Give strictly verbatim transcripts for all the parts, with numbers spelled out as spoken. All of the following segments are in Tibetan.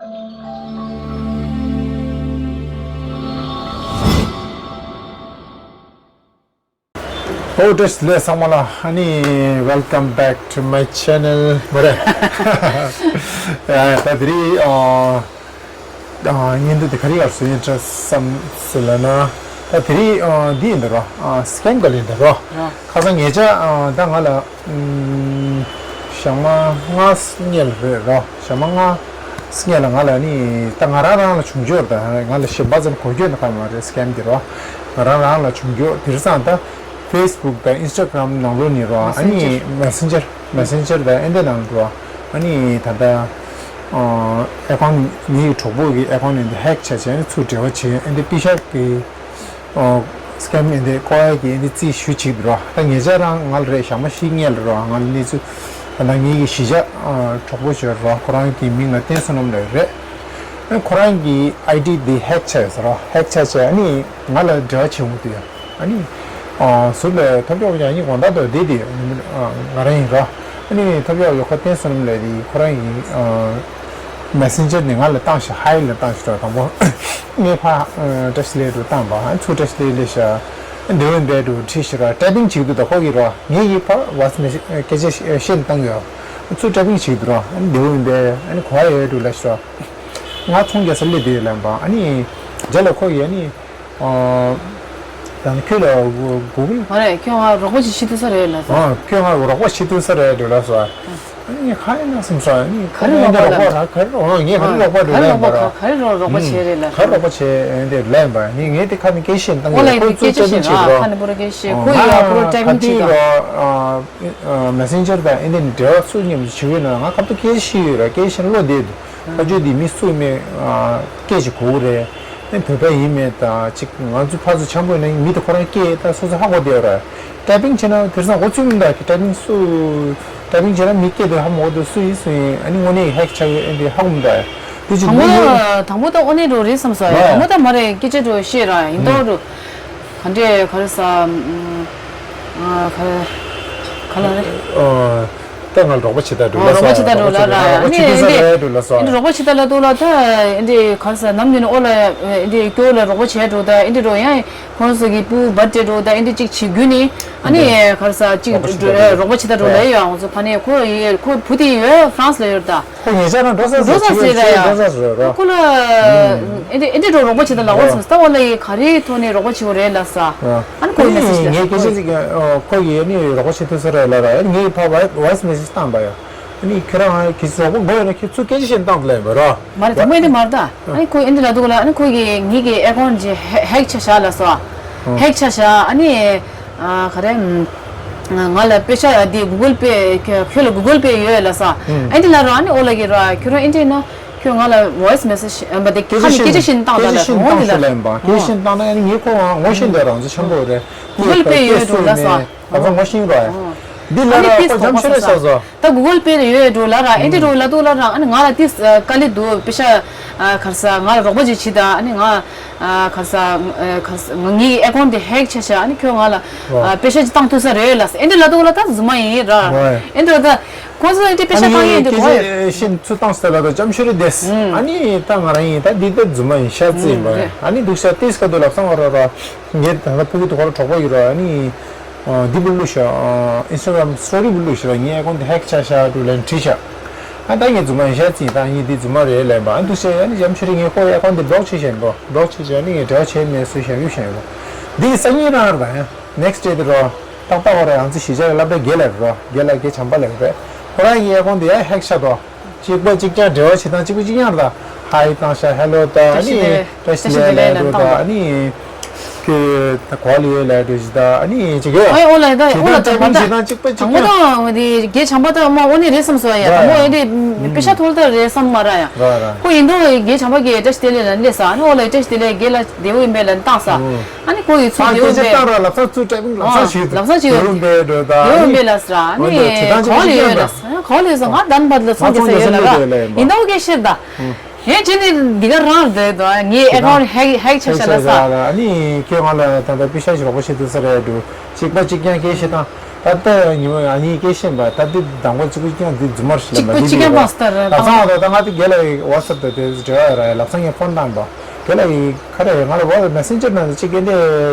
ཨོ་བཀྲ་ཤིས་བདེ་ལེགས་ཚང་མ་ལ། ཨ་ནི་welcome back to my channel མ་རེད། ཨ་ད་དེ་རིང་ཨ་ཨ་བརྙན་ཐུང་དེ་ག་རེ་སྒང་བཟོ་ཡིན་དྲན་བསམ་སོང་ལབ་ན། ད་དེ་རིང་ཨ་འདི་ཡིན་ད་རོ། ཨ་སི་ཀེམ་ག་ལ་ཡིན་ད་རོ། ཁ་སང་ཉེ་ཆར་ཨ་ད་ང་ལ་ཨམ་ཞག་མ་ལྔ་སྔོན་ལ་རེད་རོ། ཞག་མ་ལྔ་སྔོན་ལ་ང་ལ་ནི་ད་ང་རང་རང་ལ་བྱུང་རྒྱུ་རེད། ད་ང་ལ་གཞན་པ་ཙམ་གོ་རྒྱུ་ནི་ཁ་མ་རེད། སི་ཀེམ་དེ་རོ། ང་རང་རང་ལ་བྱུང་རྒྱུ་དེ་རེད་ཙང་། ད་ཕེ་སི་བུག་དང་ཨིན་སི་ཊ་གྷ་རམ་ནང་ལོགས་ནས་རོ། ཨ་ནི་མེ་སེན་ཇར་མེ་སེན་ཇར་དང་ཨེ་འདྲ་ནང་ལ་རོ། ཨ་ནི་ད་ལྟ་ཨ་ཨེ་ཁོན་ངའི་གྲོགས་པོ་གི་ཨེ་ཁོན་ནས་འདི་ཧེག་བྱས་བྱས་ནས་ཚུར་འབྲེལ་བ་བྱས། ཨེ་འདི་པེ་ཤག་གི་ཨ་སི་ཀེམ་ཨེ་འདི་བཀག་ཡ་གི་ཨེ་འདི་རྩིས་ཞུ་བྱེད་འདུག་རོ། ད་ཉེ་ཆར་རང་ང་ལ་རེད། ཞག་མ་བཞི་སྔོན་ལ་རོ། ང་ལ་གནས་ཚུལ་ད་ལྟ་ངའི་གི་གཞིས་ཆགས་ཨ་གྲོགས་པོ་ཞིག་རོ། ཁོ་རང་གི་མིང་ལ་བསྟན་བསོད་ནམས་ལགས་རེད། ཨ་ཁོ་རང་གི་ཨའི་ཌི་འདི་ཧེག་བྱས་ཟེར་རོ། ཧེག་བྱས་བྱས་ཨ་ནི་ང་ལ་འབྲེལ་བ་བྱེད་འོང་དུས། ཨ་ནི། ཨ་ཟུར་ལ་ཐོབ་ཆོག་ཡང་ཉིན་དགོང་དག་ཏུ་བསྡད་དེ། ཨ་ང་རང་ཡིན་རོ། ཨ་ནི་ཐོབ་ཆོག་ཡོད་ཁོ་བསྟན་བསོད་ནམས་ལགས་དེ་ཁོ་རང་ཡིན། ཨ་མེ་སེན་ཇར་ནས་ང་ལ་བཏང་ཞིག་ཧའི་ལ་བཏང་ཞིག་རོ། དང་པོ་ངས་ཕར་ཨ་བཀྲ་ཤིས་བདེ་ལེགས་དུ་བཏང་པ། ཨ་ཚུར་བཀྲ་ཤིས་བདེ་ལེགས་ཤག་འདི་འོན་པའི་དུ་ཁྲིད་ཞིག་རོ། ཊའི་པིང་བྱེད་ཀྱི་འདུག་ད་ཁོ་གིས་རོ། ངས་ཡིན་ཕར་ཝོ་ཡིས་མེ་སེ་སྐད་ཆ་བཤད་བཏང་ཡོད། ཚུར་ཊའི་པིང་བྱེད་ཀྱི་འདུག་རོ། ཨ་ནི་འདི་འོན་པའི་ཨ་ནི་གོ་བ་ཡོད་དུ་ལ་ཞིག་རོ། ང་ཚོང་རྒྱག་ས་སླེབས་དུས་ལབ་པ། ཨ་ནི་རྗེས་ལ་ཁོ་ཡིས་ཨ་ནི། ཨ་ད་ནི་ཁྱོད་ལ་གོ་གི། མ་རེད། ཁྱོད་ང་རོགས་པ་ཅིག་བྱེད་ཐུབ་ས་རེད་ལབ་སོང་། ཨ་ཁྱོད་ང་རོགས་པ་བྱེད་ཐུབ་ས་རེད་འདུག་ལབ་སོང་། ཨ་ནི་ཁ་ཡིན་ན་སེམས་སོང་། ཨ་ནི་ག་རེ་རོགས་པ་ལ་ག་རེ་རོགས་ངས་ག་རེ་རོགས་པ་འདུག་ལབ་པ་ར། ག་རེ་རོགས་རོགས་པ་བྱེད་རེད་ལབ་ག་རེ་རོགས་པ་བྱེད་འདི་ལབ་པ། ཨ་ནི་ངས་དེ་ཁ་ནས་སྐད་ཆ་བཤད་བཏང་ཡོད། ཁོ་ལ་ཁོ་ཚོ་སྐད་ཆ་ཊའི་པིང་བྱེད་རོགས། ཁ་ནས་པོ་ར་སྐད་ཆ་བཤད། ཁོ་ཡིས་ཡ་པོ་ར་ཊའི་པིང་བྱེད་རོགས། ཨ་མེ་སེན་ཇར་དང་ཨེ་འདི་ནས་འབྲེལ་བ་སུ་མཉམ་དུ་བྱེད་ཀྱི་ཡོད་ན་ང་ཁ་ཐུག་སྐད་ཆ་ཞུས་ཡོད་ར། སྐད་ཆ་བློ་བདེ་འདུག་ཁ་ཆོས་འདི་མི་སུ་མེད་སྐད་ཅིག་གོ་གི་རེད། ཨེ་བོད་པ་ཡིན་མེད་དང་ཅིག་ང་ཚོ་ཕར་ཚུར་འཆམ་པོ་ཡིན་ན་མི་དེ་ཁོ་རང་སྐད་ད་སོ་སོ་ཧ་གོ་བསྡད་ཡོད་ར། ཊའི་པིང་བྱས་ན་དེང་སང་འགོ་ཚུགས་མི་འདུག་ཊའི་པིང་སུ་ཊའི་པིང་བྱས་ན་མི་སྐད་དེ་ཧ་མ་གོ་འདུག་སུ་ཡིན་སུ་ཡིན། ཨ་ནི་དངོས་གནས་ཧེག་ཆགས་ཡོད། ཨེ་འདི་ཧ་གོ་མི་འདུག་དེ་ཅིག་དང་པོ་འདི་ཡོད། དང་པོ་ད་དངོས་གནས་འགྲོ་རེད་བསམ་སོང་། ཡ་དང་པོ་ད་མ་རེད། སྐད་ཆ་འགྲོ་ཤེས་ར་ཡིན་མདོག་འགྲོ། ག་འདྲས་ག་རེ་ཟ། ཨ་ག་རེ་ག་ལ་རེད། ཨོ། ད་ང་རོགས་པ་བྱེད་ད་འགྲོ་ཨོ་ལ་རོགས་པ་བྱེད་ད་འགྲོ་ལ་ར། ཨ་ནི་ཨེ་འདི་འགྲོ་ལ་སོ། ཨེ་འདི་རོགས་པ་བྱེད་ད་ལ་འགྲོ་ལ། ད་ཨེ་འདི་ག་རེ་ཟ་ནམ་རྒྱུན་ཨོ་ལ་ཨེ་འདི་སྐྱོ་ལ་རོགས་པ་བྱེད་འགྲོ། ད་ཨེ་འདི་འགྲོ་ཡང་ཁོང་ཚོ་གི་པུ་བར་ཏེ་འགྲོ། ད་ཨེ་འདི་གཅིག་བྱེད་རྒྱུ་ནི་ཨ་ནི་ག་རེ་ཟ་གཅིག་རོགས་པ་བྱེད་ད་འགྲོ་ལ། རོགས་པ་བྱེད་ད་འགྲོ་ལ་ཡོད། ང་ཚོ་ཕ་ནས་ཁོ་ཡི་ཁོ་བུ་དེ་ཡོད་ཧྥ་རན་སི་ལ་ཡོད་ད། ཁོ་ཉེ་ཆར་རང་འགྲོ་ས་འགྲོ་ས་ཟེར་ར་ཡ། འགྲོ་ས་ཟེར་ར། ཁོ་ལ་ཨེ་འདྲ་ཨེ་འདྲ་འགྲོ་རོགས་པ་བྱེད་ད་ལ་འོ་སོང་། ད་འོ་ལ་ཡི་ག་རེ་ཐོག་ནས་རོགས་པ་བྱེད་དགོས་རེད་ལབ་ས། ཨ་ནི་ཁོ་ཡི་མེ་སེ་ཇི་ལ་ངས་སྐད་ཆ་ཅིག་ཁོ་ཡིས་ནི་རོགས་པ་བྱེད་ཐུབ་ས་རེད་ལབ་ར། ངས་ཕ་ཝོ་ཡིས་མེ་སེ་ཇི་བཏང་པ་ཡ། ཨ་ནི་ཁྱོད་རང་གིས་རོགས་པ་དགོས་ཡོད་ན་ཁྱོད་ཚུར་སྐད་ཆ་བཤད་བཏང་དུ་ལབ་ཡིན་པ་ར། མ་རེད། དང་པོ་ཨེ་འདྲ་མ་རེད་ད། ཨ་ནི་ཁོས་ཨེ་འདྲ་ལབ་འདུག་ལ། ཨ་ནི་ཁོ་གིས་ངེད་ཀྱི་ཨེ་ཁོན་ཅིག་ཧེག་ཆ་བཞག་ལབ་སོང་། ཧེག་ཆ་བཞག་ཨ་ནི། ཨ་ག་རེ། ང་ལ་པེ་ཤ་འདི་གུ་གལ་པེ་ཁྱོད་ལ་གུ་གལ་པེ་ཡོད་ལབ་ས། ཨེ་འདི་ལབ་རོགས། ཨ་ནི་ཨོ་ལ་གི་རོགས་ཁྱོད་རང་ཨེ་འདྲི་ན་ཁྱོད་ང་ལ་ཝོ་ཡིས་མེ་སེ་ཇི་ཨ་མ་དེ་ཁ་ནས་སྐད་ཆ་བཤད་བཏང་ད་ལབ་རོགས་འདི་ལ། ལབ་ཡིན་པ། སྐད་ཆ་བཤད་བཏང་ན་ཨ་ནི་ངས་ཁོ་ངོ་ཤེས་འདུག་རང་ཚོ་ཆེན་པོ་རེད། གུ་གལ་པེ་ཡོད་འགྲོ་ལབ་ས། ད་ཚོ་ངོ་ཤེས་རོགས། འདི་ལབ་ར་ཁོ་འཇམ་ཤོས་རེད་ས་སོ། ད་གུ་གལ་པེ་ཡོད་འགྲོ་ལབ་ར། ཨེ་འདྲི་རོགས་ལབ་འདུག་ལབ་ར། ཨ་ནི་ང་ལ་དེ་དཀའ་ལས་འདུག་པེ་ཤ་ག་རེ་ཟ་ང་ལ་རོགས་པ་ཅིག་བྱེད་ད། ཨ་ནི་ང་ག་རེ་ཟ་ག་རེ་ཟ་ངའི་ཨེ་ཁོན་དེ་ཧེག་ཆ་ཤག་ཨ་ནི་ཁྱོད་ང་ལ་པེ་ཤ་ཅིག་བཏང་ཐུབ་ས་རེད་ལབ་ས། ཨེ་འདྲི་ལབ་འདུག་ལ། ད་རྫུན་མ་ཡིན་ར། ཨེ་འདྲི་ད་ཁོང་ཚོ་ཨེ་འདྲི་པེ་ཤ་བཏང་ཡས་འདུག་གོ། ཤིན་ཚུར་བཏང་ས་ལ་ད་འཇམ་ཤོས་རེད་དེ། ཨ་ནི་ད་ང་རང་ཡིན་ད་འདི་ད་རྫུན་མ་ཡིན་ཤ་ཚ་ཡིན་པ། ཨ་ནི་འདུག་ཤ་ཏིས་ཀ་འདུག་ལབ་སོང་ང་ར་ར། ངས་ད་ལྟ་ཕྲུ་གུ་དེ་ཁོ་ར་གྲོགས་པོ་ཡོད་ར། ཨ་ནི། འདི་བུ་བླུགས་ཤག་ཨིན་སི་ཊ་གྷ་རམ་སི་ཊོ་རི་བུ་བླུགས་ཤག་ངའི་ཨེ་ཁོན་དེ་ཧེག་ཆ་ཤག་འདུག་ལན་བྲིས་ཤག་ཨ་ད་ངས་རྫུན་མ་ཡིན་ཤག་ཚིག་ད་ངས་འདི་རྫུན་མ་རེད་ལབ་པ། ཨ་འདུག་ཤག་ཨ་ནི་འཇམ་ཤོས་རེད། ངས་ཁོའི་ཨེ་ཁོན་དེ་བློག་བྱས་བཞག་ཡིན་པ། བློག་བྱས་བཞག་ཨ་ནི་ངས་འབྲེལ་བ་བྱས་མེད་ཟེར་ཞབས་ཞུ་བྱས་ཡོད་པ། འདི་གི་སང་ཉིན་རང་རེད་ད་ཡང་ནེག་སི་ཊེ་དེ་རོ། ཏག་ཏག་བ་ར་ང་ཚོ་གཞིས་ཆགས་ལ་སློབ་གྲྭ་བརྒྱད་ལ་རེད་རོ། བརྒྱད་ལ་བརྒྱད་བྱམས་པ་ལབ་རེད། ཁོ་རང་གི་ཨེ་ཁོན་དེ་ཡང་ཧེག་ཤག་དོ། གཅིག་པ་གཅིག་རྐྱང་འབྲེལ་བ་བྱེད་སྟངས་གཅིག་པ་གཅིག་རྐྱང་རེད་ད། ཧའི་བཏང་ཤག་ཧེ་ལོ་ད་ཨ་ནི་བཀྲ་ཤིས་བདེ་ལེགས་ལབ་འདུག་ད། ཨ་ནི་ཁྱོད་ད་གོ་ལ་ཡོད་ལབ་འདུག་ཞིག་ད། ཨ་ནི་ཅིག་ཡོད། ཨ་ཨོ་ལ་ད་ཨོ་ལ་ད་མ་ད་བྱེད་སྟངས་གཅིག་པ་གཅིག་རྐྱང་། དང་པོ་དང་དེ་རྒྱལ་བྱམས་པ་ད་མ་ཨོ་ནི་རེད་བསམ་སོང་ཡ། དང་པོ་ཨེ་འདི་པེ་ཤ་ཐོལ་ད་རེད་བསམ་མ་ར་ཡ། ར་ར། ཁོ་ཡིན་དུས་རྒྱལ་བྱམས་པ་གིས་བཀྲ་ཤིས་བདེ་ལེགས་ལབ་སླེབས་ས། ཨ་ནི་ཨོ་ལ་བཀྲ་ཤིས་བདེ་ལེགས་རྒྱལ་ལ་བདེ་པོ་ཡིན་པས་ལབ་བཏང་ས། ཨ་ནི་ཁོ་ཡི་ཚུལ་བདེ་པོ་མེད། ལབ་ས་ཚུལ་ཏྲེ་བིང་ལབ་ས་ཞིག་ལབ་ས་ཞིག་ཡོད། བདེ་པོ་མེད་འགྲོ་ད། བདེ་པོ་མེད་ལབ་ས་ར། ཨ་ནི་གོ་ལ་ཡོད་ལབ་ས། གོ་ལ་ཡོད་ས་ང་དན་བར་ལ་ཚོང་རྒྱག་ས་ཡོད་ལབ་ར། ཡིན་ད་ཨོ་ཀེ་ཤེར་ད། ཧེ་ཅི་ནི་འདི་ག་རང་རེད་ད། ངའི་ཨེ་ཁོན་ཧེག་ཧེག་ཆ་ཤག་ལབ་ས། ཨ་ནི་ཁྱོད་ང་ལ་ད་ལྟ་པེ་ཤ་ཞིག་རོགས་པ་བྱེད་ཐུབ་ས་རེད་འདུག་གཅིག་པ་གཅིག་རྐྱང་སྐད་བཤད་སྟངས། ད་ལྟ་ཉི་མ་ཨ་ནི་སྐད་ཤེས་པ་ད་ལྟ་དང་པོ་གཅིག་པུ་ཀྱང་འདི་རྫུན་མར་ཞིག་ལབ་པ་འདི་གཅིག་ཀྱང་མ་སྟར་ལབ་ཚང་བ་ད་ང་དེ་རྒན་ལགས་ཡི་ཝ་ཚབ་དང་དེ་འབྲེལ་བ་ར་ལབ་ཚང་ངས་ཕོན་བཏང་པ་རྒན་ལགས་ཡི་ཁ་རེ་ང་ལ་ཝ་མེ་སེན་ཇར་ནང་གཅིག་གི་འདི་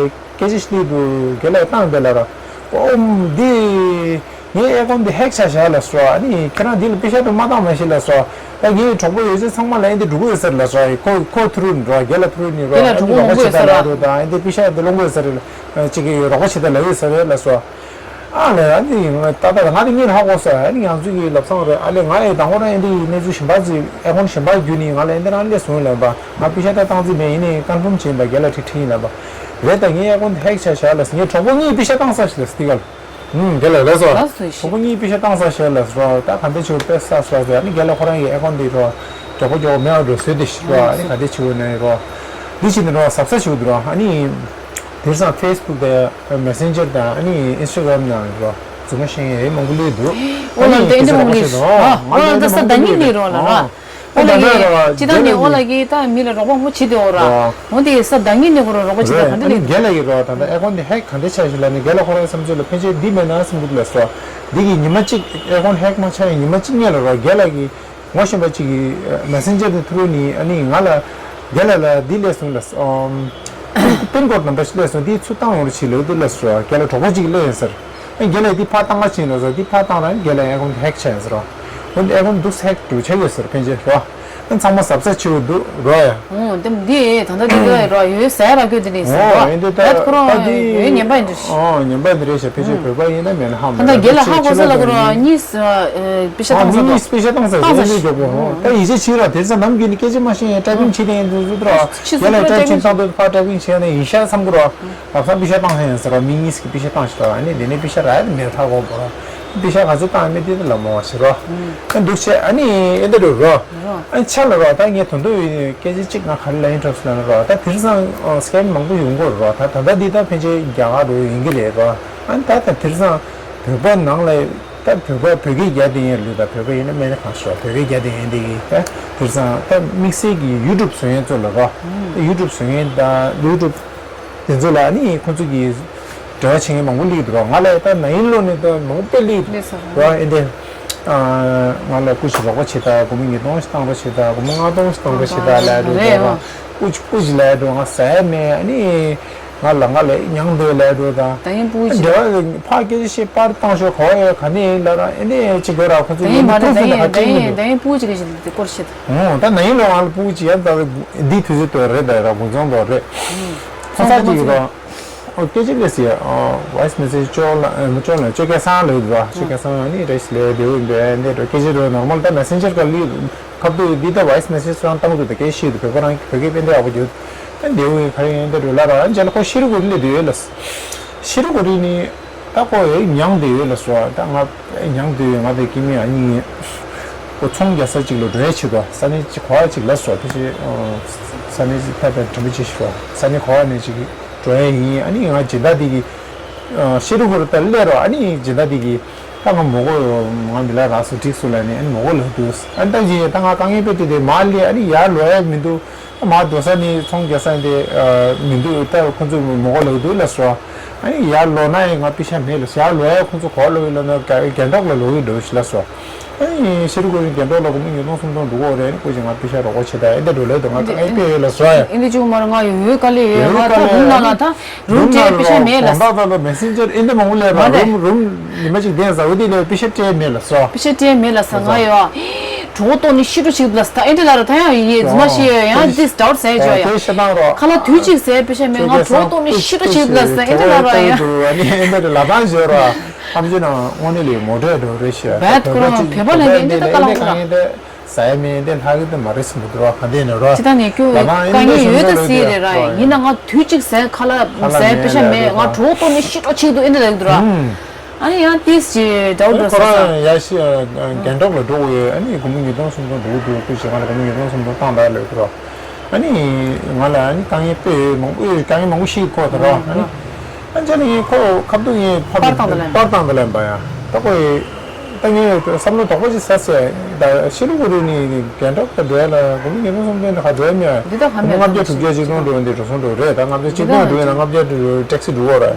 སྐད་ཆ་ཞིག་སླེབས་འདུག་རྒན་ལགས་བཏང་པས་ལབ་ར། ཨོ་འདི་ངའི་ཨེ་ཀོན་འདི་ཧེག་ཆགས་བཞག་ལབ་སོང་། ཨ་ནི་ཁྱེད་རང་འདི་ལ་པེ་ཤ་དུ་མ་བཏང་མ་ཤེས་ལབ་སོང་། ད་ངའི་གྲོགས་པོ་ཡོད་ཚད་ཚང་མ་ལ་ཨེ་འདི་འགྲོ་གི་ཡོད་ཟེར་ལབ་སོང་། ཁོ་ཁོ་ཐུ་རུ་ནི་རོ་རྒན་ལགས་ཐུ་རུ་ནི་རོ་རྒན་ལགས་ཨེ་འདི་གྲོགས་པོ་རོགས་པ་ཧོང་གོ་བྱེད་ཡོད་ཟེར་ད་ལབ་ར། འདུག་ད་ཨེ་འདི་པེ་ཤ་འདི་སློང་གི་ཡོད་ཟེར་ལབ་ཅིག་གི་རོགས་པ་བྱེད་ད་ལབ་ཡོད་ཟེར་ལབ་སོང་། ཨ་ལས་ཨ་ནི་ང་ད་ལྟ་ང་དེ་གཉིད་ཧ་གོ་སོང་། ཨ་ནི་ང་ཚོ་གི་ལབ་ཚང་རེད། ཨ་ལས་ང་ཨེ་དང་པོ་རང་ཨེ་འདི་གནས་ཚུལ་གཞན་པ་ཚོ་ཨེ་ཁོང་གཞན་པ་བརྒྱུད་ནི་ང་ལ་ཨེ་འདི་རང་སླེབས་སོང་ལབ་པ། ང་པེ་ཤ་ད་བཏང་རྩིས་མེད། ཡིན་ནའི་ཀན་ཕོམ་བྱེད་ཡིན་པ་རྒན་ལགས་ཁྲིད་ཁྲིད་ཡིན་ལབ་པ། རེད་ད་ངའི་ཨེ་ཁོང་ཧེག་ཆགས་བཞག་ལབ་སོང་། ངའི་གྲོགས་པོ་གཉིས་པེ་ཤ་བཏང་ས་ཞིག་ལབ་སྟེ་ག་ལ། ཨུམ་རྒན་ལགས་ལགས་སོ། ལགས་སོ་ཞེས། གྲོགས་པོ་གཉིས་པེ་ཤ་བཏང་ས་ཞིག་ལབ་སོང་། ད་ག་འདྲ་བྱེད་དཔེ་ས་སོ་ཟེར། ཨ་ནི་རྒན་ལགས་ཁོ་རང་གི་ཨེ་ཁོང་དེ་རོ་མགྱོགས་པོ་མགྱོགས་པོ་མེད་པ་འགྲོ་བཟོས་ཏེ་ཞིག་རོ། ཨ་ནི་ག་འདྲ་བྱེད་དགོས་ན་རོ། འདི་བྱེད་ནི་རོ་གཟབ་གཟབ་བྱེད་དགོས་འདུག་རོ། ཨ་ནི། དེང་སང་ཕེ་སི་བུག་དང་མེ་སེན་ཇར་དང་ཨ་ནི་ཨིན་སི་ཊ་གྷ་རམ་ནང་རོ། རྫུན་མ་བཤད་མཁན་མང་པོ་སླེབས་འདུག་ཨོ་ལ་ཨ་ནི་དེ་འདྲ་མང་པོ་སླེབས། ཨ་ཨོ་ལ་ད་ས་ད་ཉིན་ནས་རོ་ལ་ར། ཨོ་ལ་གི་ཅི་ད་ནས་ཨོ་ལ་གི་ད་མི་ལ་རོགས་པ་མང་པོ་བྱེད་དེ་ཨོ་ར། ཨོ་དེ་ས་ད་ཉིན་ནས་ཁོ་རང་རོགས་པ་བྱེད་ད་ག་འདྲ་ཨ་ནི་སླེབས་རྒན་ལགས་ཀྱིས་རོ་ད་ལྟ་ཨེ་ཁོང་དེ་ཧེག་ག་འདྲ་ཆགས་ཤིག་ལབ་ནས་རྒན་ལགས་ཁོ་རང་བསམ་ཚུལ་ལ་ཕན་ཆད་འདི་མེད་ན་བསམ་གི་འདུག་ལབ་སོ། འདི་གི་ཉི་མ་གཅིག་ཨེ་ཁོང་ཧེག་མ་ཆགས་ཡིན་ཉི་མ་གཅིག་སྔོན་ལ་རོ་རྒན་ལགས་ཀྱིས། ངོ་ཤེས་པ་གཅིག་གིས་མེ་སེན་ཇར་དེ་ཐུ་རུ་ནི་ཨ་ནི་ང་ལ་རྒན་ལགས་ལ་འདི་སླེབས་སོང་ལ། པིན་ཀོཌ་ནམ་བར་ཞིག་སླེབས་སོང་། འདི་ཚུར་བཏང་ཡོང་རོགས་བྱེད་ལབ་འདུག་ལབ་སོང་། རྒན་ལགས་གྲོགས་པོ་གཅིག་སླེབས་ཡོད་ཟེར། ཨ་རྒན་ལགས་འདི་ཕར་བཏང་ག་ཕྱིན་ལབ་སོང་། འདི་ཕར་བཏང་ར་རྒན་ལགས་ཨེ་ཁོང་ཧེག་ཆགས་ཡོད་ཟེར་རོ། འོན་ཏེ་ཨེ་ཁོང་འདུག་ཧེག་འགྲོ་ཆགས་ཡོད་ཟེར་ཕན་ཆད་རོ། ཨ་ཚང་མ་གཟབ་གཟབ་བྱེད་དགོས་འདུག་རོ་ཡ། ཨོ་དེ་འདི་ད་ལྟ་འདི་ག་རོ་ཡོད་ཟེར་ར་སྐྱོ་དེ་ནི་ཟེར་རོ། ཨོ་ཡིན་དེ་ད་ད་ཁོ་རང་ད་འདི་ཡོད་ངན་པ་ཡིན་འདྲ། ཨོ་ངན་པ་འདི་རེད་ཤག་ཕལ་ཆེར་བོད་པ་ཡིན་ན་མེད་ན་ཧ་མ་ད་ལྟ་རྒན་ལགས་ཧ་གོ་ས་ལ་ཁོ་རང་གཉིས་པེ་ཤ་ཨོ་བཏང་ས་མི་གཉིས་པེ་ཤ་བཏང་ས་བཏང་ས་ཞིག་ཞིག་འཇོག་གོ་ད་ཡིད་ཆེས་བྱེད་ར། དེ་ཚོ་ནམ་རྒྱུན་ནས་སྐད་ཆ་མ་བཤད་ཡང་ཊའི་པིང་བྱེད་དེ་ཡིན་འདུག་ཟེར་ར། ཕྱི་རྒན་ལགས་ཊའི་པིང་བཏང་དུས་ཕར་ཊའི་པིང་བྱས་ནས་ཡིན་ཤག་བསམ་གི་ར། ལབ་ས་པེ་ཤ་བཏང་ས་ཡིན་ཟེར་ར། མི་གཉིས་ཀྱིས་པེ་ཤ་བཏང་ཞིག་ལ་ཨ་ནི་དེ་ནས་པེ་ཤ་རག་ཡ་དེ་མེད་ཧ་གོ་གོ་ར། པེ་ཤ་ག་ཚོད་བཏང་ཡ་མེད་དེ་ལ་མོ་བ་ཞིག་ར། ཨ་འདུག་བྱས་ཨ་ནི་ཨེ་འདྲ་རུ་ར། ཨ་ཆ་ལ་རོ་ད་ངས་དོན་དུ་སྐད་ཆ་གཅིག་ང་ག་རེ་ལབ་ཡིན་གྲོགས་སུ་ལབ་ན་རོ། ད་དེང་སང་སི་ཀེམ་མང་པོ་ཡོང་གི་རོ། ད་ད་ལྟ་འདི་ད་ཕན་ཆད་རྒྱ་གར་རུ་ཡིན་གི་རེད་རོ། ཨ་ད་ད་དེང་སང་བོད་པ་ནང་ལ་ད་བོད་པ་བོད་སྐད་རྒྱག་བསྡད་མཁན་ལུས་ད་བོད་པ་ཡིན་ན་མེད་ན་གང་ཤོག་བོད་སྐད་རྒྱག་བསྡད་མཁན་འདི་གི་ད་དེང་སང་ད་དམིགས་བསལ་གྱི་ཡུ་ཊུབ་བཟོ་མཁན་ཚོ་ལ་རོ། ཡུ་ཊུབ་བཟོ་མཁན་ད་ཡུ་ཊུབ་དེ་ཚོ་ལ་ནི་ཁོང་ཚོ་གི་འབྲེལ་བ་བྱེད་མཁན་མང་པོ་སླེབས་འདུག་རོ། ང་ལ་ད་ན་ཡིན་ལོ་ནས་ད་མང་པོ་སླེབས་འདུག་རོ། ཨེ་འདྲ་ང་ལ་སྐུ་ཞིག་རོགས་པ་བྱེད་ད། སྒོར་མོ་ཉིས་སྟོང་ཞིག་བཏང་རོགས་བྱེད་ད། སྒོར་མོ་ལྔ་སྟོང་ཞིག་བཏང་རོགས་བྱེད་ད་ལབ་འདུག་རེད་རོ། སྐུ་སྐུ་ཞིག་ལབ་འདུག་ང་ཟ་ཡ་མེད། ཨ་ནི་ང་ལ་ང་ལ་མྱང་འདོད་ལབ་འདུག་ད་ད་ཡིན་སྤུ་གུ་ཅིག་འབྲེལ་བ་ཕར་སྐད་ཆ་བཤད་པར་བཏང་ཤོག་གོ་ཡ་ག་ནས་ཡིན་ལབ་ར། ཨེ་འདྲ་ཅིག་དགོས་ར། ཁོ་ཚོ་ད་ཡིན་མ་རེད། ད་ཡིན་ད་ཡིན་ད་ཡིན་སྤུ་གུ་ཅིག་གི་ཞིག་དེ་སྐོར་བཤད། ཨོ་ད་ན་ཡིན་ལོ་ང་ལ་སྤུ་གུ་ཅིག་ཡ་ད་འདི་དུས་ཚོད་དོ་རེད་ད་ར་དགུན་ཚང་དོ་རེད། ཁོང་ཚ་ཅིག་ར། ཨོ་སྐད་ཆ་ལས་སི་ཨོ་ཝོ་ཡིས་མེ་སེ་ཇི་ཅོ་ལ་ཨ་ཅོ་ལ་ཅོ་སྐལ་བཟང་ལབ་འདུག་བ། ཅོ་སྐལ་བཟང་ཨ་ནི་རེས་ལས་བདེ་བོ་འདུག་འདི་འགྲོ་སྐད་ཆ་འགྲོ་ནོར་མལ་ད་མེ་སེན་ཇར་ག་ལི་ཁབ་ཏུ་འདི་ད་ཝོ་ཡིས་མེ་སེ་ཇི་རང་བཏང་འདུག་ད་སྐད་ཤེས་འདུག་བོད་པ་རང་གི་བོད་སྐད་དཔེ་འདྲ་ཡག་པོ་འདུག་ད་བདེ་བོ་ག་རེ་ཡིན་འདི་འགྲོ་ལ་ར་ཨ་ཅེ་ལ་ཁོ་ཤི་རི་གོ་རི་ལ་བསྡད་ཡོད་ལ། ཤི་རི་གོ་རི་ནི་ད་ཁོ་ཡ་མྱང་བསྡད་ཡོད་ལ་སོ། ད་ང་མྱང་བསྡད་ཡོད། ང་དེ་སྐྱེ་དམན་ཨ་ནི་ཁོ་ཚོང་རྒྱག་ས་ཅིག་ལ་འགྲོ་ཡ་ཆེད་དུ་ས་གནས་ཅིག་གོ་བ་ཅིག་ལ་སོ། དེ་ཅི་ས་གནས་ཅིག་ཕེབས་པའི་དྲན་པ་ཅིག་ཤོག་ས་གནས་གོ་བ་ནས་ཅིག་འགྲོ་ཡ་ཡིན། ཨ་ནི་ང་སྦྱིན་བདག་དེ་གི་ཤི་རི་གོ་རི་ད་སླེབས་རོགས། ཨ་ནི་སྦྱིན་བདག་དེ་གི་ད་ང་མོ་གོ་ང་མི་ལ་རག་སོ་འགྲིག་སོ་ལ་ནི་ཨ་ནི་མོ་གོ་ལ་འདུག་ཨ་ནི་ད་ཅི་ད་ང་དཀའ་ངལ་དཔེ་དེ་དེ་མ་སླེབས། ཨ་ནི་ཡར་ལོག་ཡ་མི་འདུག་ད་མ་འགྲོ་ས་ནི་ཚོང་རྒྱག་ས་དེ་མི་འདུག་ད་ཁོ་ཚོས་མོ་གོ་ལབ་འདུག་ལབ་སོང་། ཨ་ནི་ཡར་ལོག་ན་ཡང་ང་པེ་ཤ་མེད་ལབ་སོང་། ཡར་ལོག་ཡ་ཁོ་ཚོ་གོ་ལོག་ཡོད་ལབ་ན་རྒྱ་རྒྱ་འབྲོག་ལ་ལོག་གི་འགྲོ་ཞིག་ལབ་སོང་། ཨ་ནི་ཤི་རི་གོ་རི་རྒྱ་འབྲོག་ལ་སྒོར་མོ་ཉིས་སྟོང་སུམ་སྟོང་འགྲོ་གི་རེད། ཁོ་ཅིག་ང་པེ་ཤ་རོགས་པ་བྱེད་ད་ཨེ་འདྲ་འགྲོ་ལབ་འདུག་ང་དཀའ་ངལ་དཔེ་ཡོད་ལབ་སོང་ཡ། ཨེ་འདི་ཅུང་མར་ང་ཡོད་ཡོད་དཀའ་ལས་ཡོད། ང་ད་རུམ་ནང་ལ་ད་རུམ་ནང་ལ་པེ་ཤ་མེད་ལབ་སོང་། དགོང་དག་ད་ལ་མེ་སེན་ཇར་ཨེ་འདྲ་མང་པོ་སླེབས་པ་མ་རེད། རུམ་རུམ་ཉི་མ་གཅིག་བསྡད་ཟ་འོ་དེ་ལས་པེ་ཤ་སྤྲད་མེད་ལབ་སོང་། པེ་ཤ་སྤྲད་མེད་ལབ་སོང་། ང་ཡོད་གྲོད་ཁོག་ལྟོགས་ནས་ཤི་འགྲོ་ཆེ་གི་འདུག་ལབ་སོང་། ད་ཨེ་འདྲ་ལབ་ར་ད་ཡང་ཡིན་རྫུན་མ་བཤད་ཡོད། ཡང་ཨེ་འདི་ཌའུཊ་ཟ་ཡ་ཅོ་ཡ། དེ་ཤ་སྟག་རོ། ཁ་ལག་དུས་གཅིག་ཟས་པེ་ཤ་མེད། ང་གྲོད་ཁོག་ལྟོགས་ནས་ཤི་འགྲོ་ཆེ་གི་འདུག་ལབ་སོང་། ཨེ་འདྲ་ལབ་ར་ཡང་། ཨ་ནི་ཨེ་འདྲ་ལབ་སྟངས་བྱོས་ར། ཨམ་ཆི་ན་དངོས་གནས་ལས་མོ་ཊ་འགྲོ་རེད་ཤག་བད་ཁོ་རང་བོད་པ་ལ་ནི་འདི་ད་ཀ་ལ་ཁོ་ར། ཟ་ཡ་མེད་འདི་ལྷག་གི་འདི་མ་རེད་བསམ་གི་འདུག་ར། ག་འདི་ནས་ར། ཅི་ད་ནས་ཁྱོད་དཀའ་ངལ་ཡོད་ད་ཟེར་རེད་ར། ཡིན་ན་ང་དུས་གཅིག་ཟས་ཁ་ལག་ཟས་པེ་ཤ་མེད། ང་གྲོད་ཁོག་ལྟོགས་ནས་ཤི་འགྲོ་ཆེ་གི་འདུག་ཨེ་འདྲ་ལབ་གི་འདུག་ར། ཨ་ནི་ཡང་ཏིས་ཅི་འདྲ་བོ་འགྲོ་ཁོ་ས་རང་ཡ་ཤི་རྒན་འབྲོག་ལ་འགྲོ་དགོས་ཡོད། ཨ་ནི་སྒོར་མོ་ཉིས་སྟོང་སུམ་སྟོང་འགྲོ་གི་འདུག་ཁོས་ཞེ་ང་ལ་སྒོར་མོ་ཉིས་སྟོང་སུམ་སྟོང་བཏང་དང་ལབ་ཀྱི་རོ། ཨ་ནི་ང་ལ་ཨ་ནི་དཀའ་ངལ་དཔེ་མང་པོ་དཀའ་ངལ་མང་པོ་ཞིག་ཁོ་ད་རོ། ཨ་ནི་ཨ་ཅག་ནི་ཁོ་ཁ་ཐུག་ངས་ཕར་པར་བཏང་དང་ལེན་པར་བཏང་དང་ལེན་པ་ཡ། ད་ཁོ་ད་ངས་བསམ་བློ་དོག་པོ་ཅིག་ཟ་ཟེར། ད་ཤི་ལུ་གུ་རུ་ནི་རྒན་འབྲོག་ད་འགྲོ་ཡ་ལ་སྒོར་མོ་ཉིས་སྟོང་སུམ་སྟོང་ད་ག་འགྲོ་ཡ་མེད། འདི་ད་ག་མེད། ལྔ་བརྒྱ་དྲུག་བརྒྱ་ཅིག་སྟོང་འགྲོ་འདི་འགྲོ་སོང་འགྲོ་རེད། ད་ལྔ་བརྒྱ་ཅིག་སྟོང་འགྲོ་ཡ་ན་ལྔ་བརྒྱ་ཊེག་སི་འགྲོ་གོ་རེད།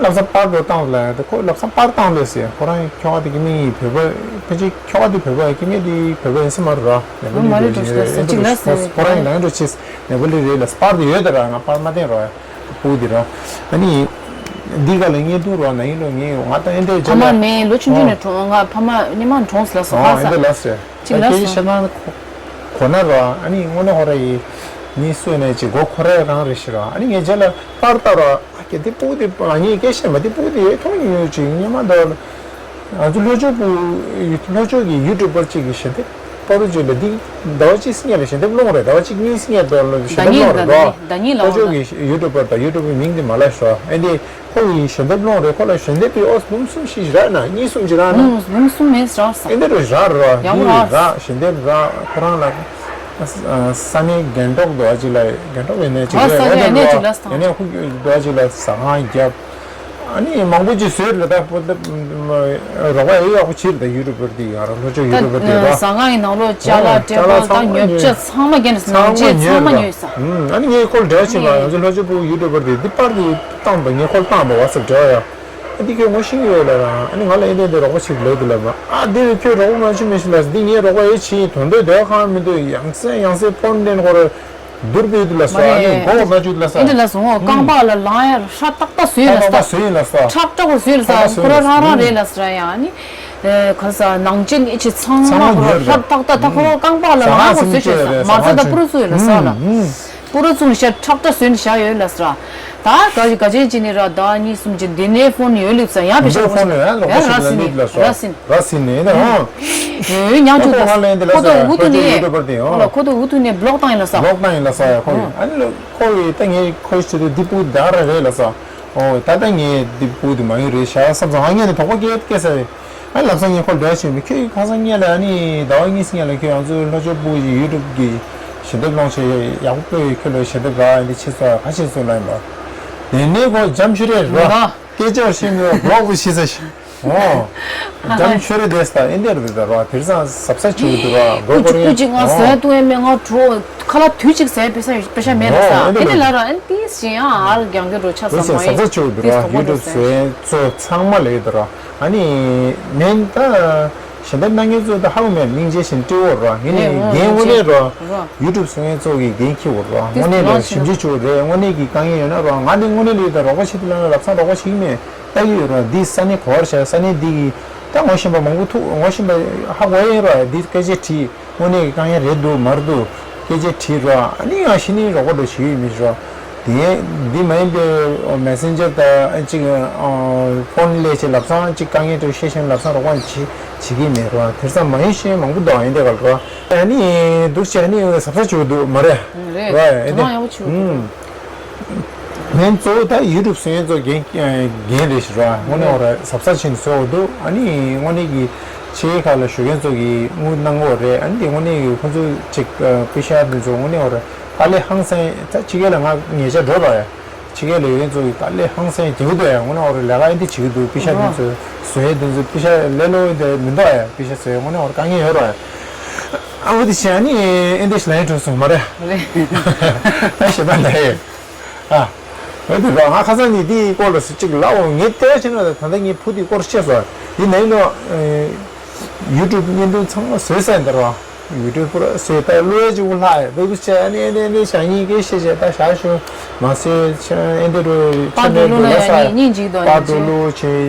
ལམ་སང་པར་འགྲོ་བཏང་ལ་དེ་ཁོ་ལམ་སང་པར་བཏང་ལོས་ཟེར། ཁོ་རང་ཁྱོ་ག་དེ་ཀི་མི་བོད་པ་ཕལ་ཆེར་ཁྱོ་ག་དེ་བོད་པ་ཀི་མི་དེ་བོད་པ་ཡིན་ས་མ་རེད་ར། ནེ་པ་ལི་མ་རེད་འགྲོ་ཞིག་ལ་ཟེར་ཅིག་ལ་ཟེར། ཁོ་རང་ཡིན་ན་འགྲོ་ཆེས་ནེ་པ་ལི་རེད་ལ་པར་དེ་ཡོད་དེ་ར། ང་པར་མ་བསྟན་ར་ཕྲུ་གུ་དེ་ར། ཨ་ནི་འདི་ག་ལ་ངས་འདུག་ར་ན་ཡིན་ལོ་ངས་ང་ད་ཨེ་འདྲ་ཕ་མ་མེད་ལོ་ཆུང་ཆུང་ནས་གྲོངས། ང་ཕ་མ་སྔོན་མ་གྲོངས་ལ་ཟེར། ཨ་ཨེ་འདྲ་ལ་ཟེར། ཅིག་ལ་ཟེར། ཤ་ན་གོ་ན་ར། ཨ་ནི་དངོས་གནས་ཧོ་ར་ཡི་མི་སུ་ནས་ཅིག་མགོ་ཁོ་ར་རང་རེད་ཤི་ར། ཨ་ནི་ངས་རྗེས་ལ་པར་ལྟ་ར། ཨ་ཀྱེ་འདི་ཕྲུ་གུ་དེ་ང་ངས་སྐད་ཆ་མ་འདི་ཕྲུ་གུ་དེ་མཐོང་མྱོང་ཡོད་ཅིག་སྔོན་མ་འདུག་ང་ཚོ་ལྷོ་ཕྱོགས་པུ་ལྷོ་ཕྱོགས་ཀྱི་ཡུ་ཊུབ་པར་གཅིག་གིས་ཞལ་འདེབས་པར་བརྗོད་ལ་འདི་ཟླ་བ་གཅིག་སྔོན་ལ་ཞལ་འདེབས་སློང་རེད། ཟླ་བ་གཅིག་གཉིས་སྔོན་དུ་ལ་ཞལ་འདེབས་སློང་རེད་རོ། ཟླ་གཉིས་ལྷོ་ལ་ཕྱོགས་ཀྱི་ཡུ་ཊུབ་པར་དང་ཡུ་ཊུབ་པའི་མིང་དེ་མ་ལབ་ཤོག་ཨེ་འདི་ཁོ་གིས་ཞལ་འདེབས་སློང་རེད། ཁོ་ལ་ཞལ་འདེབས་པའི་ཨོ་འབུམ་གསུམ་བཞི་རག་ན་གཉིས་གསུམ་ཅི་རག་ན། འབུམ་གསུམ་མེད་ཟེར་ས། ཨེ་འདི་རུ་རག་རོ། ཡག་པོ་འདི་རག་རག་ཞལ་འདེབས་རག་ཁོ་རང་ལ། ས་གནས་རྒན་ཏོག་འདུག་ཅིག་ལ་རྒན་ཏོག་ཡིན་ནས་ཅིག་ཨ་ས་གནས་ཡིན་ནས་ཅིག་ལ་ས་ཡིན་ནས་ཁོ་འདུག་ཅིག་ལ་ཟ་ཁང་བརྒྱབ། ཨ་ནི་མང་པོ་ཅིག་བཟོས་རེད་ད། པོ་ད་རོགས་པ་ཡག་པོ་བྱེད་རེད་ད། ཡུ་ཊུབ་པར་དེ་ཡང་ར་ལྷོ་ཕྱོགས་ཡུ་ཊུབ་པར་དེ་ར། ཟ་ཁང་ཡི་ནང་ལོགས་ཅ་ལག་ཨོ་ཅ་ལག་སྤྲད་པ་ད་ཚང་མ་ཉོ་ཉོས། ཆ་ཚང་མ་རྒྱན་ནང་ཆས་ཚང་མ་ཉོས་ས། ཨ་ནི་ངས་ཁོ་ལ་འབྲེལ་བ་བྱས་པ་ང་ཚོ་ལྷོ་ཕྱོགས་པོ་ཡུ་ཊུབ་པར་དེ་འདི་པར་དེ་བཏང་པ་ངས་ཁོ་ལ་བཏང་པ་ཝ་ཊི་སེབ་འབྲེལ་བ་ཡ། ཨ་འདི་ཁྱོད་ངོ་ཤེས་ཀྱི་ཡོད་ལབ་ར། ཨ་ནི་ང་ལ་ཨེ་འདྲ་འདྲ་རོགས་པ་བྱེད་ཀྱི་ལབ་འདུག་ལབ་པ། ཨ་འདི་ཁྱོད་རོགས་པ་མ་བྱེད་མི་ཤེས་ལབ། འདི་ངས་རོགས་པ་ཡོད་བྱེད་དོན་དོན་དེ་གང་མི་འདུག་ཡང་སེ་ཡང་སེ་ཕོན་ལེན་ཁོ་ར་སྡུར་བུད་འདུག་ལབ་སོ། ཨ་ནི་མགོ་བོ་ང་བཅུག་ལབ་ས། ཨེ་འདྲ་ལབ་སོང་ངོ་རྐང་པ་ལ་ལངས་ཡ་ཧྲ་ཏག་ཏག་བཟོས་ལབ་ས། ཧྲ་ཏག་ཏག་བཟོས་ལབ་ས། ཁོ་ར་རང་རང་རེད་ལབ་ས་ར་ཡ། ཨ་ནི་ག་ས་ནང་ཆེན་ཨེ་ཆེ་ཚང་མ་ཁོ་ར་ཧྲ་ཏག་ཏག་ད་ཁོ་ར་རྐང་པ་ལ་ལངས་ཡ་ཁོ་བཟོས་བྱས་ས། མ་རྩ་ད་པུ་རུ་བཟོས་ལབ་ས་ལ། པུ་རུ་ཚུགས་ནས་བཞག་ཁྲག་ཁྲག་བཟོས་ནས་བཞག་ཡོད་ལབ་ས་ར། ད་ག་ག་ཅན་ཅི་ནས་ར་ཟླ་གཉིས་གསུམ་ཅི་འདི་ནས་ཕོན་ཡོད་ལབ་ས། ཡང་བེ་ཤ་ཕོན་ཡང་ལོག་ཡང་ཤི་ར་ལ་སིན་ནི་ལ་སོ་ར་སིན། ར་སིན་ནི་ནི་ཧོ། ཡོད་ཡོད་ཉག་ཅུ་ལ་ཁོ་ལ་འདི་ལ་ཁོ་ཚོ་ས་འུ་ཐུག་ཁོ་ཚོ་ནས་ཡོད་པར་དེ་ཧོ། ཁོ་ལ་ཁོ་ཚོ་འུ་ཐུག་ནས་བློག་བཏང་ཡིན་ལ་ས། བློག་བཏང་ཡིན་ལ་ས་ཡ་ཁོ་ཡོད། ཨ་ནི་ལ་ཁོ་ཡོད་ད་ངས་ཁོ་ཡི་ཆེད་དུ་འདི་པུ་ད་ར་རེད་ལ་ས། ཨོ་ད་ལྟ་ངས་འདི་པུ་དེ་མ་ཡོད་རེད་ཤག་བསམ་སོང་། ཨ་ངས་ནི་དོགས་པ་སྐྱེ་སྐྱེ་ས་རེད། ཨ་ལབ་ས་ངས་ཁོ་ལ་འདྲ་བྱས་མི་ཁྱོད་ཁ་སང་ངས་ལ་ཨ་ནི་ཟླ་བ་གཉིས་ངས་ལ་ཁྱོད་ང་ཚོའི་ལྷོ་ཕྱོགས་པུའུ་ཡི་ཡུ་ཊུབ་གི་ཞལ་འདེབས་སློང་བྱས་ཡག་པོ་ཡོད། ཁྱོད་ལ་ཞལ་འདེབས་རག་ཨ་འདི་ཆེ་ཚོ་ཁ་ཆེ་ཚོ་ལ་ཡིན་པ། དེ་ནས་ཁོ་འཇམ་ཆུ་རེད་རོ། སྐད་ཆ་བཤད་མི་བ་གོག་པོ་ཤི་ས་ཤི། ཨོ། འཇམ་ཆུ་རེད་དེ་ས་ཨིན་དེ་རེད་རོ། དེར་སང་ཟབ་ས་ཆུ་འདུག་རོ། གོ་གོ་རེད། ཀུ་ཅི་ང་ཟས་ཏུ་ཨེ་མེ་ང་གྲོ་ཁ་ལ་དུས་གཅིག་ཟས་པེ་ས་པེ་ཤ་མེད་ལ་ས། ཨེ་ནི་ལ་ར་ཨན་ཏིས་ཞིང་ཨ་ཨར་རྒྱང་གི་རོ་ཆ་ས་མ་ཡིན། ཟབ་ས་ཆུ་འདུག་རོ། ཡུ་ཊུབ་བཟོ་ཚོ་ཚང་མ་ལ་ཡོད་དོ་རོ། ཨ་ནི་མེན་ད་ཞལ་འདེབས་གནང་མཁན་ཚོ་ད་ཧ་གོ་མེད། སྙིང་རྗེ་བཞིན་སྤྲེའུ་རོ། ངེད་ནི་རྒན་དངོས་གནས་རོ། ཡུ་ཊུབ་བཟོ་མཁན་ཚོ་གི་རྒན་ཁྱི་བོ་རོ། དངོས་གནས་ལ་ཞིབ་འཇུག་ཆུ་རེད། དངོས་གནས་ཀྱི་དཀའ་ངལ་ཡོད་ན་རོ། ང་ནི་དངོས་གནས་ལ་ད་རོགས་པ་བྱེད་དུ་ལ་ལབ་ས་རོགས་པ་བྱེད་ཀྱི་མེད། ལྟ་གི་ཡོད་རོ། འདི་ས་གནས་གོ་བར་བྱ། ས་གནས་འདི་གི་ད་ངོ་ཤེས་པ་མང་པོ་ཐུག་ངོ་ཤེས་པ་ཧ་གོ་ཡིན་རོ། འདི་སྐད་ཆ་དྲིས། དངོས་གནས་ཀྱི་དཀའ་ངལ་རེད་འདུག་མ་རེད་འདུག་སྐད་ཆ་དྲིས་རོ། ཨ་ནི་ང་ཤི་ནི་རོགས་པ་འདྲ་ཞིག་ཡོད་མི་ཤོག་དེ་འདི་མ་ཡིན་པའི་མེ་སེན་ཇར་ད་ཅིག་ཕོན་ལས་ཅིག་ལབ་སང་ཅིག་དཀའ་ངལ་འདྲ་བཤད་བཞིན་ལབ་སང་རོགས་པ་བྱེད་བྱེད་ཀྱི་མེད་རོ། དེར་ཙམ་མ་ཡིན་ཤེས་མང་པོ་འདུག་ཡིན་དེ་ག་ལ་རོ། ཨ་ནི་འདུག་ཅེ་ཨ་ནི་ཟབ་ས་བྱུག་འདུག་མ་རེད། རེད། རོ་ཨེ་དེ་དེ་མང་ཡག་པོ་བྱུག་འདུག་ངན་གཙོ་བོ་ད་ཡུ་ཊུབ་བཟོ་མཁན་ཚོ་རྒན་རྒན་རེད་ཤི་ར། དངོས་གནས་འོ་ར་ཟབ་ཟབ་ཕྱིན་བཟོ་འོ་འདུག་ཨ་ནི་དངོས་གནས་ཀྱི་ཆེ་ཁག་ལ་ཞུ་མཁན་ཚོ་གིས་དངུལ་གནང་འོ་རེད། ཨ་ནི་དེ་དངོས་གནས་ཀྱི་ཁོ་ཚོ་ཅིག་པི་ཤ་དེ་ཚོ་དངོས་གནས་འོ་ར་དཀའ་ལས་ཧང་སང་ད་ཕྱི་རྒྱལ་ལ་ང་ཉེ་ཆར་འགྲོ་ར་ཡ། ཕྱི་རྒྱལ་ལ་ཡོད་མཁན་ཚོ་གིས་དཀའ་ལས་ཧང་སང་རྒྱག་གི་འདུག་ཡ། དངོས་གནས་འོ་ར་ལས་ཀ་ཨེ་འདི་བྱེད་ཀྱི་འདུག་པི་ཤ་དེ་ཚོ་བཟོ་ཡས་དེ་ཚོ་པི་ཤ་ལས་སླ་པོ་དེ་མི་འདུག་ཡ། པི་ཤ་བཟོ་ཡས་དངོས་གནས་འོ་ར་དཀའ་ངལ་ཡོད་ར་ཡ། ཨ་འོ་དེ་བྱས་ཨ་ནི་ཨེ་འདི་ལན་འགྲོ་སོང་མ་རེད། ད་ཞེ་པ་ལས། ཨ། འོ་དེ་རོ། ང་ཁ་སང་ནི་འདིའི་སྐོར་ལ་ཅིག་ལབ་འོང་། ངས་བལྟས་ཕྱིན་ན་ད་ལྟ་ངའི་བུ་དེའི་སྐོར་བཤད་སོང་། འདི་ནས་ནོ། ཡུ་ཊུབ་བརྙན་ཐུང་ཚང་མ་བཟོས་ཚར་འདི་རོ། ཡུ་ཊུབ་པུ་ར་བཟོས་ད་བློ་ཡ་ཅིག་ལྷག་ཡ་བེ་བུ་བྱས་ཨ་ནི་ཨེ་འདི་ཨེ་འདི་བྱ་སྙིང་སྐད་བཤད་བྱས་ད་བཞག་ཤོག་མ་བཟོས་ཨེ་འདི་རོ། ཆོ་མེད་འགྲོ་ལ་ས་ཡ། པ་འགྲོ་ལོ་བྱས་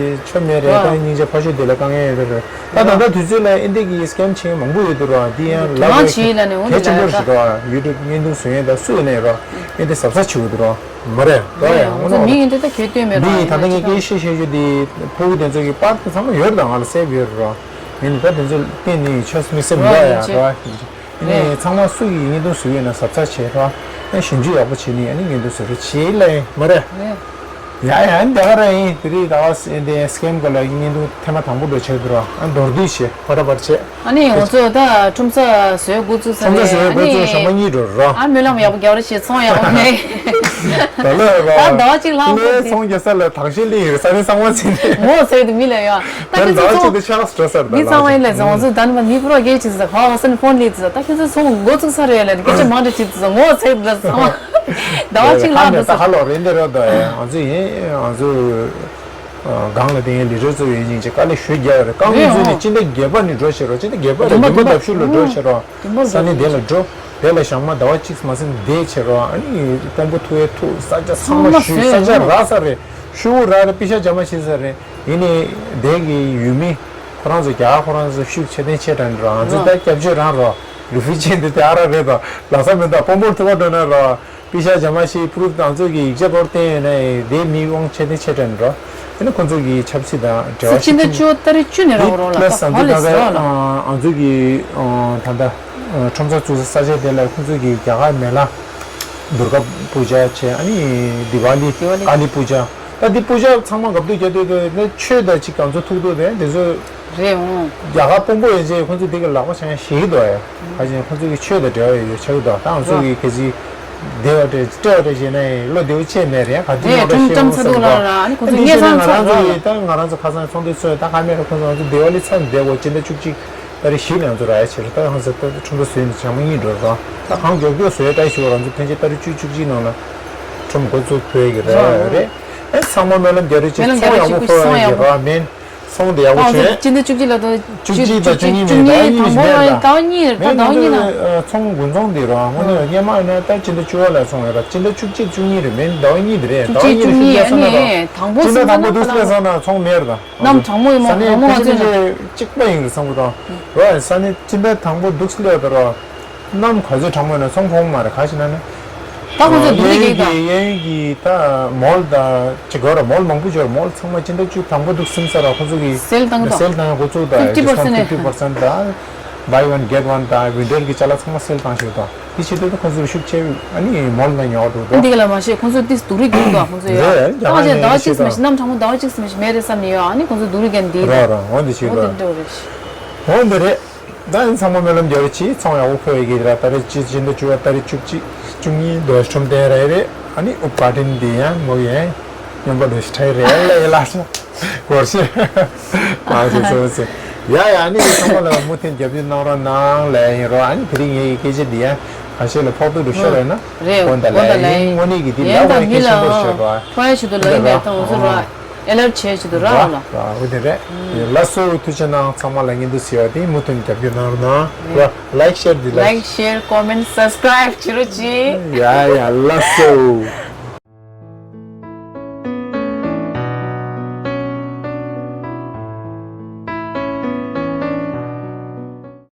ཆོ་མེད་རེད། ད་སྙིང་རྗེ་ཕ་ཤོད་དེ་ལ་དཀའ་ངལ་ཡོད་རེད། ད་ད་ལྟ་དུས་ཚོད་ལ་ཨེ་འདི་གི་སི་ཀེམ་བྱེད་མཁན་མང་པོ་ཡོད་འདུག་རོ། འདི་ཡང་ལབ་དགོས་གལ་ཆེན་པོ་རེད་ཤག་རོ། ཡུ་ཊུབ་བརྙན་ཐུང་བཟོ་མཁན་ད་སུ་ཡིན་ནའི་རོ། ཨེ་འདི་གཟབ་གཟབ་བྱེད་དགོས་འདུག་རོ། མ་རེད་རོ་ཡ། ང་ཚོ་མི་ཡིན་དེ་ད་གལ་ཏོན་མེད་རོ། མི་ཡིན་ད་ལྟ་ངས་སྐད་བཤད་བཤད་རྒྱུ་དེ་ཕྲུ་གུ་དེ་ཚོ་གི་པར་དེ་ཚང་མ་ཡོད་རེད། ད་ང་ལ་སེབ་ཡོད་རེད་རོ། ཡིན་ནི་ད་དེ་ཚོ་བསྟན་ནས་ཆོས་མི་སེབ་རོ་ཡ་རོ། ཨེ་ནས་ཚང་མ་སུ་ཡིས་བརྙན་ཐུང་བཟོས་ཡོད་ན་གཟབ་གཟབ་བྱེད་རོགས། ཨེ་ཞིབ་འཇུག་ཡག་པོ་བྱེད་ནས་ཨ་ནི་བརྙན་ཐུང་བཟོ་རོགས་བྱེད་ལེ་མ་རེད། ཡ་ཡ་ཨ་ནི་དེ་ག་ར་ཡིན། དེ་རིང་ད་བ་སི་དེ་སི་ཀེམ་ག་ལ་བརྙན་ཐུང་ཐེངས་མ་དང་པོ་འགྲོ་བྱེད་དུ་རོགས། ཨ་མདོར་བསྡུས་བྱེད་ཕ་ར་བར་བྱེད། ཨ་ནི་ང་ཚོ་ད་ཁྲོམ་ས་བཟོས་འགོ་བཙུགས་ས་ཁྲོམ་ས་རེད། བཟོས་ཨ་འགོ་ནི་བཙུགས་ཞག་མ་གཉིས་འགྲོ་རོགས། ཨ་སྨོན་ལམ་ཡག་པོ་རྒྱག་རོགས་བྱེད། ཚོང་ཡག་པོ་མེད། ད་ལོ་ཡ་ད་ཟླ་བ་གཅིག་ལྷག་འགོ་ལས་དེ་ཚོང་རྒྱག་ས་ལ་དང་ཤེས་ལི་ཡིན་ས་ནི་གསང་བ་ཚིག་ནི་ངོ་ཚ་དུ་མི་ལ་ཡ། ད་ཁྱོད་ཚོ་ཚོང་ད་ཆགས་སོ་ས་རེད། མི་ཚང་མ་ཡིན་ལ་ཟེར། ང་ཚོ་ད་ནི་མི་ཕོ་རོག་གེ་ཅིག་ཟ་ཁ་བ་སན་ཕོན་ལི་ཟ། ད་ཁྱོད་ཚོ་ཚོང་འགོ་བཙུགས་ས་རེད་ལ་སྐད་ཆ་མང་དྲགས་ཅིག་ཟ། ངོ་ཚ་དུ་ལ་ཚང་མ་ཟླ་བ་གཅིག་ལྷག་འགྲོ་ས། ད་ཧ་ལོ་རེད་འདི་རོ། ད་ང་ཚོ་ཡིན་ང་ཚོ། སྒང་ལ་དེ་ཡང་ལི་ཊར་ཚོ་ཡོད་ཅིང་ཅིག་དཀའ་ལས་ཞུ་རྒྱག་རེད། རྐང་རེད་འཛུལ་ནས་ཨོ། སྤྱི་ཟླ་བརྒྱད་པ་ནས་འགྲོ་བྱེད་རོགས། སྤྱི་ཟླ་བརྒྱད་པ་རེད། བདུན་པ་བདུན་པ་ཟླ་བཞུ་ལ་འགྲོ་བྱེད་རོགས། བདུན་པ་ས་གནས་བདུན་པ། དེ་ལ་འགྲོ། དེ་ལ་བཞག་མ་ཟླ་བ་གཅིག་མ་ཟིན་བསྡད་བྱེད་རོགས། ཨ་ནི་དཔོན་པོ་ཐུག་ཡས་ཐུག་ས་ཆ་ཚང་མ་ཚང་མ་ཞུས། ས་ཆ་བཟོས་རག་ས་རེད། ཤོག་བུ་རག་རེད། པེ་ཤག་འཇམ་མ་བྱེད་ས་རེད། ཡིན་ནའི་དེ་གི་ཡུལ་མི་ཁོ་རང་ཚོ་རྒྱ་གར་ཁོ་རང་ཚོ་ཤུགས་ཆེ་ཐན་ཆེ་དྲན་རོགས། ང་ཚོ་ད་སྐྱབས་བཅོལ་རང་རོགས། རི་ཕུ་ཇི་འདི་དེ་ཨ་རག་རེད་དོ། ལ་ས་མི་འདུག་དཔོན་པོར་ཐུག་པ་འགྲོ་ན་རོགས། པེ་ཤག་འཇམ་མ་ཞིག་པུ་རུབ་དང་ཚོད་ཀྱི་ཡིག་ཆ་སྐོར་བསྟན་ཡོད་ན་དེ་མི་དབང་ཆེ་དེ་ཆེ་དྲན་འགྲོ། ཨ་ནི་ཁོང་ཚོ་གི་ཆབ་སྲིད་དང་འབྲེལ་བ་ཤིག་ཕྱིན་ད་ཆུ་ཏ་རིག་བཅུ་ནས་རོགས་རོགས་ལ་ད་ལ་ས་འདི་ད་ལས་ཟེར་བ་ལ། ང་ཚོ་གི་ད་ལྟ་ཁྲོམ་ས་བཙུགས་ས་ས་ཆ་དེ་ལ་ཁོང་ཚོ་གི་རྒྱ་གར་མེ་ལ་དུར་ག་པུ་ཇ་བྱས། ཨ་ནི་དི་ཝ་ལི། དི་ཝ་ལི། ཀ་ལི་པུ་ཇ། ད་འདི་པུ་ཇ་ཚང་མ་འགབ་དུས་རྒྱ་དུས་དུ་ནས་ཆོས་དང་ཅིག་གང་ཚོ་ཐུག་ཐུག་དེ་དེ་ཚོ་རེད་འོང་། རྒྱ་གར་དཔོན་པོ་ཡན་ཆད་ཁོང་ཚོ་དེ་གི་ལག་པ་བྱང་ཤེས་ཀྱི་འདུག་ཨེ། ཁ་ཅིག་ཁོང་ཚོ་གི་ཆོས་དང་འབྲེལ་བ་ཡོད་ཡོད་ཆགས་ཀྱི་འདུག་ད་ང་ཚོ་གི་གལ་སྲིད་བདེ་བ་སྤྲད་སྤྲད་པ་སྤྲད་བྱས་ན་ཡང་བློ་བདེ་བོ་ཅེས་མེད་རེད། ག་དུས་ནང་ཁྲོམ་ཁྲོམ་ཚ་འདུག་ལ་ར། ཨ་ནི་ཁོང་ཚོ་དངོས་སང་ཚ་འདུག་ལ། ད་ང་རང་ཚོ་ཁ་སང་ཚོང་དུས་ཚོད་ད་ག་མེད་ར། ཁོང་ཚོ་ང་ཚོ་བདེ་བ་ལི་ཚ་བདེ་བོ་སྤྱི་ཟླ་བཅུ་གཅིག་ཏ་རིག་བཞི་ནས་ང་ཚོ་ར་ཡ་ཆེ་རེད། ད་ང་ཚོ་ད་ཁྲོམ་ཚ་བཟོས་ནས་བྱང་མ་གཉིས་འགྲོ་ར། ད་གང་མགྱོགས་མགྱོགས་བཟོས་ཡ་ཏྲ་ཞུ་བ། ང་ཚོ་ཕན་ཆད་ཏ་རིག་བཅུ་བཅུ་གཅིག་ནང་ལ་ཁྲོམ་འགོ་བཙུགས་ཕོད་ཀྱི་རེད། ཨེ་ཚང་མ་སྨོན་ལམ་རྒྱ་རི་ཆེ། ཚོང་ཡག་པོ་ཕོད་ཡ་གི་ར་མེན། ཚོང་དེ་ཡག་པོ་བྱས། སྤྱི་ཟླ་བཅུ་གཅིག་ལ་དང་བཅུ་གཅིག་དང་བཅུ་གཉིས་མིན། ཟླ་བ་གཉིས་ཟླ་བ་གཉིས་ད། ཟླ་བ་གཉིས་ནི་ཚོང་དགུན་ཚོང་དེ་རང་དངོས་གནས་སྔོན་མ་ཡིན་ན་ད་སྤྱི་ཟླ་བཅུ་པ་ལ་ཚོང་ཡོད་ར། སྤྱི་ཟླ་བཅུ་གཅིག་བཅུ་གཉིས་རེད་མིན། ཟླ་བ་གཉིས་དེ་རེད། ཟླ་བ་གཉིས་རེད། ཤུགས་རྒྱག་ས་ན་ར། སྤྱི་ཟླ་དང་པོ་འདུག་སེ་སླེབས་སོང་ན་ཚོང་མེད་ར། ད་གནམ་གྲང་མོ་ཡིན་མོ། ས་གནས་གྲང་མོ་ང་ཚོ་ན་གཅིག་པ་ཡིན་རེད་བསམ་གི་འདུག་ར། ས་གནས་སྤྱི་ཟླ་དང་པོ་འདུག་སེ་སླེབས་པ་ར། གནམ་ག་ཚོད་གྲང་མོ་ཡིན་ན་ཚོང་ཕོང་མ་རེད། ག་ཞིག་ན་ནི། ད་ཁོང་ཚོ་སྡུག་རུས་གཡས་གཡོན་གྱི་ད་མོལ་དང་ཅི་གོ་ར། མོལ་མང་པོ་ཅིག་ཡོད་ར། མོལ་ཚང་མ་སྤྱི་ཟླ་བཅུ་དང་པོ་འདུག་ཟིན་ས་ར། ཁོང་ཚོ་གི་སེལ་བཏང་གི་འདུག་སེལ་བཏང་ཡ་འགོ་བཙུགས་ད། ཕིཕ་ཊི་པར་སེན་ཊི་ཕིཕ་ཊི་པར་སེན་ཊི་ད། Buy one get one ད། ཝིན་ཊར་གྱི་ཅ་ལག་ཚང་མ་སེལ་བཏང་ཞིག་ད། དེ་བྱེད་དུས་ད་ཁོང་ཚོ་ཤུགས་ཆེ་ཨ་ནི་མོལ་ནང་ཉོ་འགྲོ་ད། འདི་ག་ལ་མ་ཤེས། ཁོང་ཚོ་ཏིས་སྡུག་རུས་གྱིས་འདུག་ཁོང་ཚོ་ཡ། རེད། ད་ང་ཚོ་ཟླ་བ་གཅིག་ཙམ་ཞིག་གནམ་གྲང་མོ་ཟླ་བ་གཅིག་ཙམ་ཞིག་མེད་རེད་བསམ་ནས་ཡོད། ཨ་ནི་ཁོང་ཚོ་སྡུག་རུས་ཀྱང་འདི་ར་ར་འོ་འདི་ཞིག་འོ་ར། འདི་འདྲ་རེད། འོ་འདི་རེད། ད་ཡིན་ཚང་མ་སྨོན་ལམ་རྒྱབ་རེ་བྱེད། ཚོང་ཡག་པོ་ཕོ་ཡི་གེ་ར། ད་རེས་ཅི་ཟིན་དུ་བཅུ་བ་ད་རེས་བཅུ་གཅིག་བཅུ་གཉིས་རྡོ་ཤ་ཁྲོམ་དེ་རེད་རེད། ཨ་ནི་ཨུབ་ཀ་ཏིན་དེ་ཡང་མོ་ཡང་སྨྱོན་པ་རྡོ་ཤ་ཁྲའི་རེད་ལ་ཡི་ལ་ཤ་སྒོར་ཤེ་མ་ཟེར་ཟེར་ཟེར་ཡ་ཡ། ཨ་ནི་ཚང་མ་ལ་མུ་མཐུད་རྒྱབ་སྐྱོར་གནང་རོགས་གནང་ལ་ཡིན་རོགས། ཨ་ནི་དེ་རིང་ངའི་སྐད་ཆ་འདི་ཡང་ཁ་ཤས་ལ་ཕོག་ཐུག་ཏུ་ཤོར་བས་ན་རེད། དགོན་དང་དགོན་དང་ལ་ཡིན། དངོས་གནས་ཀྱི་འདི་ཡིན་ལ་དང་མི་ལ་ཕོག་ཡ་ཆེད་དུ་ལ་ཡིན་པས་ད་ང་ཚོ་རོགས་ཨེ་ལར་བྱེད་ཆེད་དུ་ར་ལ། ར་འོ་དེ་རེད། ལགས་སོ། ཐུགས་རྗེ་གནང་། ཚང་མ་ལ་ངན་དུ་ཟེར་བ་དེ་མུ་མཐུད་རྒྱབ་སྐྱོར་གནང་རོགས་གནང་། ལའིཀ་ཤེར་དེ་ལ། ལའིཀ་ཤེར་ཀོ་མེན་ཊི་སབ་སི་ཀ་རའིབ་བྱེད་རོགས་གྱིས། ཡ་ཡ་ལགས་སོ།